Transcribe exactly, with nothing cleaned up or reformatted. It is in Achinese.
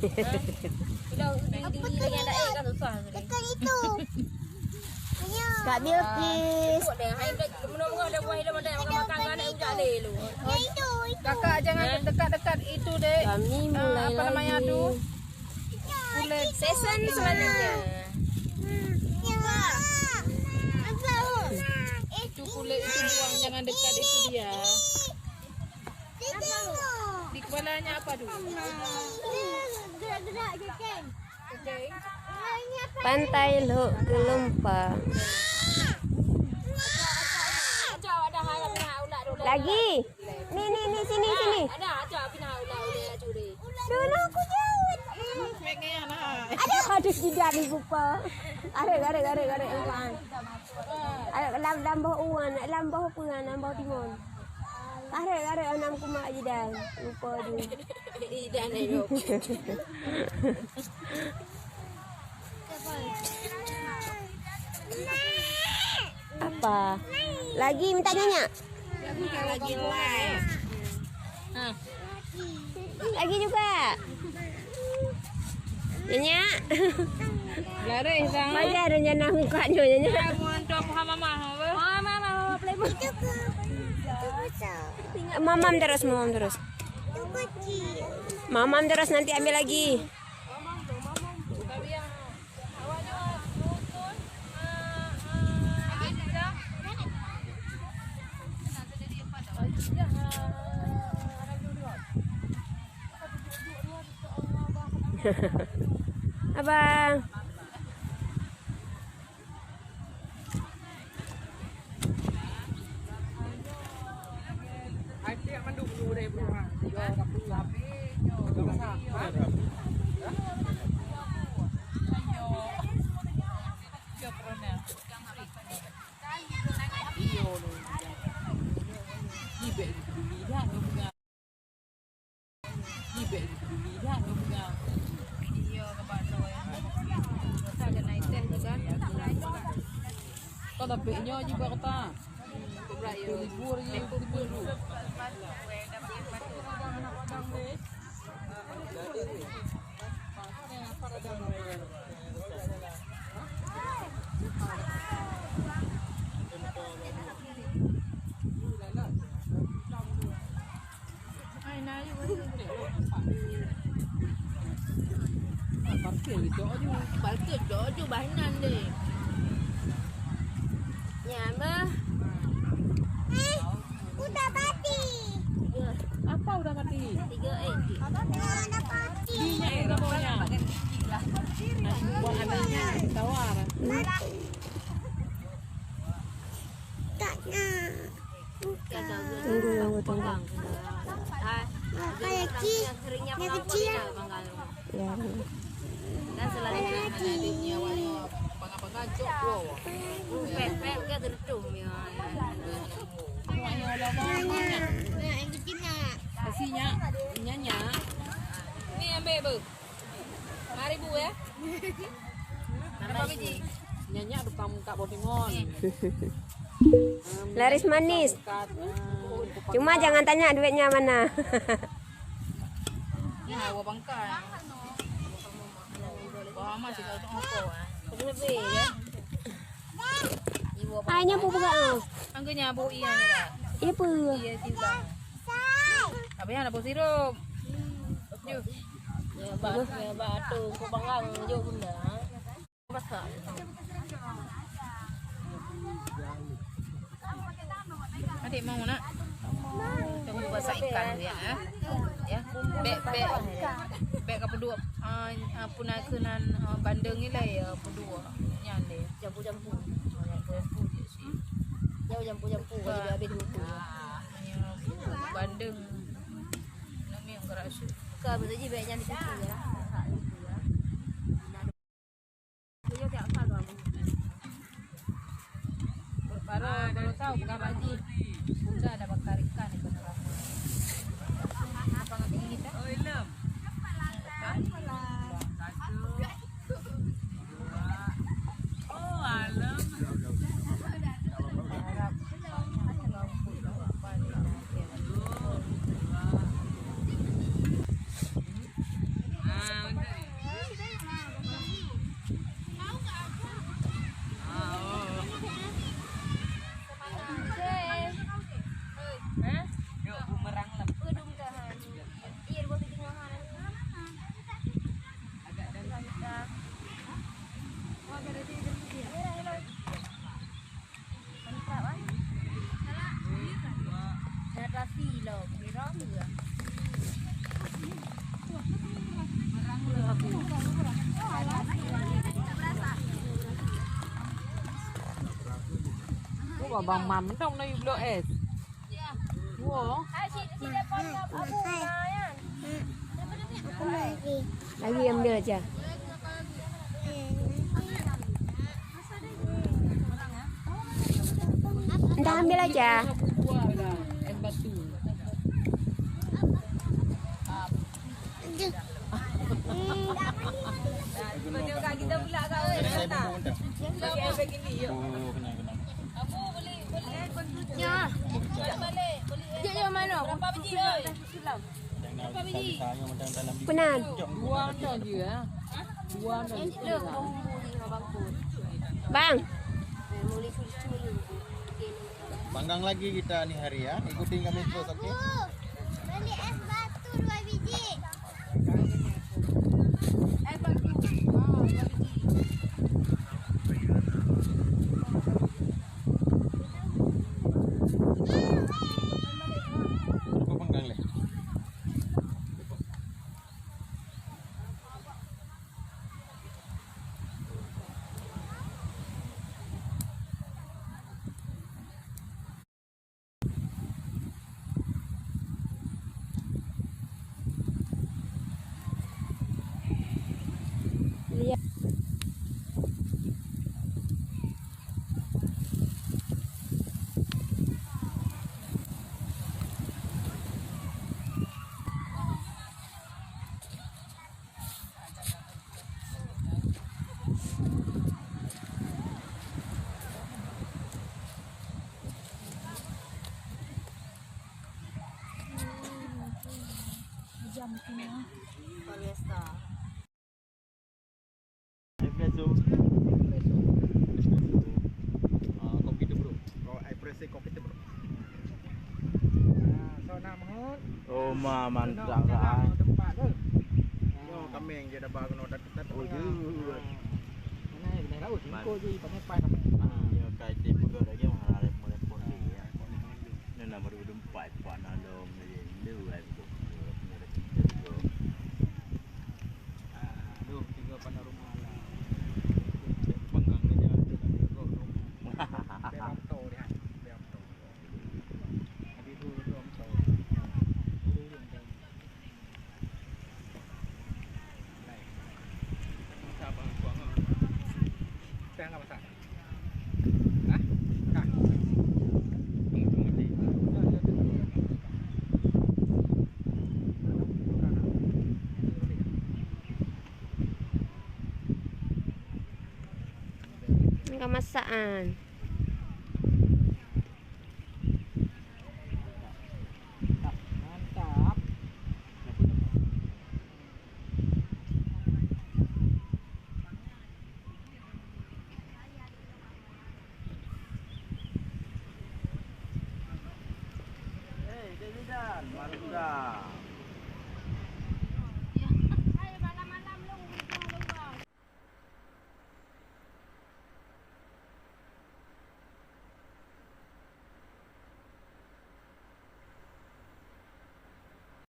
Tinggi-tinggi lagi ada air kan susah. Dekat itu. Kak Bilkis. Kakak jangan dekat-dekat itu, Dek. Kami mulai apa namanya lagi. Kulit. Season selanjutnya. Itu kulit itu buang, jangan dekat itu dia. Di kepalanya apa dulu? Pantai Lhok Kelompang. Lagi. Ni, ni, ni, sini, sini. Dulu aku jawab. Aduh, aduh, tidak dibuka. Aduh, aduh, aduh, aduh, lupa. Aduh, lam, lam boh uan, lam boh puan, lam boh timun. Aduh, aduh, anam kumak jidan. Lupa dia. Jidan, ayo. Apa? Lagi minta nyanyi? Lagi juga. Nyanyi? Laris, ah. Macam ada nyanyi mukanya, nyanyi. Ya, mau tuan Muhammad mah, apa? Mama, mama, mama, play. Mamam terus, mamam terus. Mamam terus, nanti ambil lagi. Abang. Kau tapi nyoe jiba kata. Libur je, libur dulu. Parkir jok ju, bah inan deh. Nyan bah. Eh, udah mati. Apa udah mati? Tiga, eh. Udah mati. Minyak ya, bawahnya. Buat anaknya ditawar. Mati. Tak nak. Bukan. Tunggu, tunggu, tunggu. Makan lagi. Yang kecil. Ya. Dan selalu pepek ke tertuh. Yang kecil nak. Kasih nyak. Nyak, nyak. Ni ambil, Bu. Lima ribu ya. Berapa biji? Nyanyak tukang muka bawang timun. Laris manis. Cuma jangan tanya duitnya mana. Ini hawa bangkai. Wah, masih kalau tu apa? Lebih ya. Ai nyan peue peugah, ah? Angkeu nyan bôh ié nyan, Kak. Ié peue? Ié sibang. Abis nyan na bôh sirup. Jeuh. Ya, bak, ya, bak tu, keu bangang jok bunda. Masak. Adik mau nak? Tunggu masak ikan dulu ya, eh. Ya. Bek, bek. Bek ka peuduek, ah, ah, puna keunan, ah, bandeng ni lah ya, peuduek. Nyan deh. Jampu-jampu. Jampu-jampu je sih. Jauh jampu-jampu, kalau habis dua puluh. Ah, ya, bandeng. Nami yang kerasa. Ka, betul je, baik nyan di situ ya. Baru, baru tahu bukan baju. Bunda ada bakar ikan itu. Apa nggak kita? Oh, alam. Abang Mam mantong na yue bloe es. Wo. Lagi yang dia aja. Entah ambil aja. Es batu. Peunan. Bang. Panggang lagi kita ni hari ya. Ikutin kami terus, oke? Beli es batu dua biji. Espresso. Espresso. Ah, kopi tu, bro. Oh, espresso kopi tu, bro. Ah, so nak mehut. Oh, ma, mantap lah. Tempat tu. Yo, kami yang jadi baru nak. Oh, iya. Mana yang kena tahu? Singko je, pandai pai sampai. Ah, ya, kai teh peugah lagi, mahal repot-repot dia. Ni nak baru empat, empat nak dong, dia lu, eh, buku, punya ada cerita juga. Aduh, tiga pandang rumah lah. Panggang ni je, ada tak ada kau. Biar lampu dia, biar lampu. Habis tu, tu lampu. Enggak masakan. Mantap. Eh, Dek Zidan, mantap.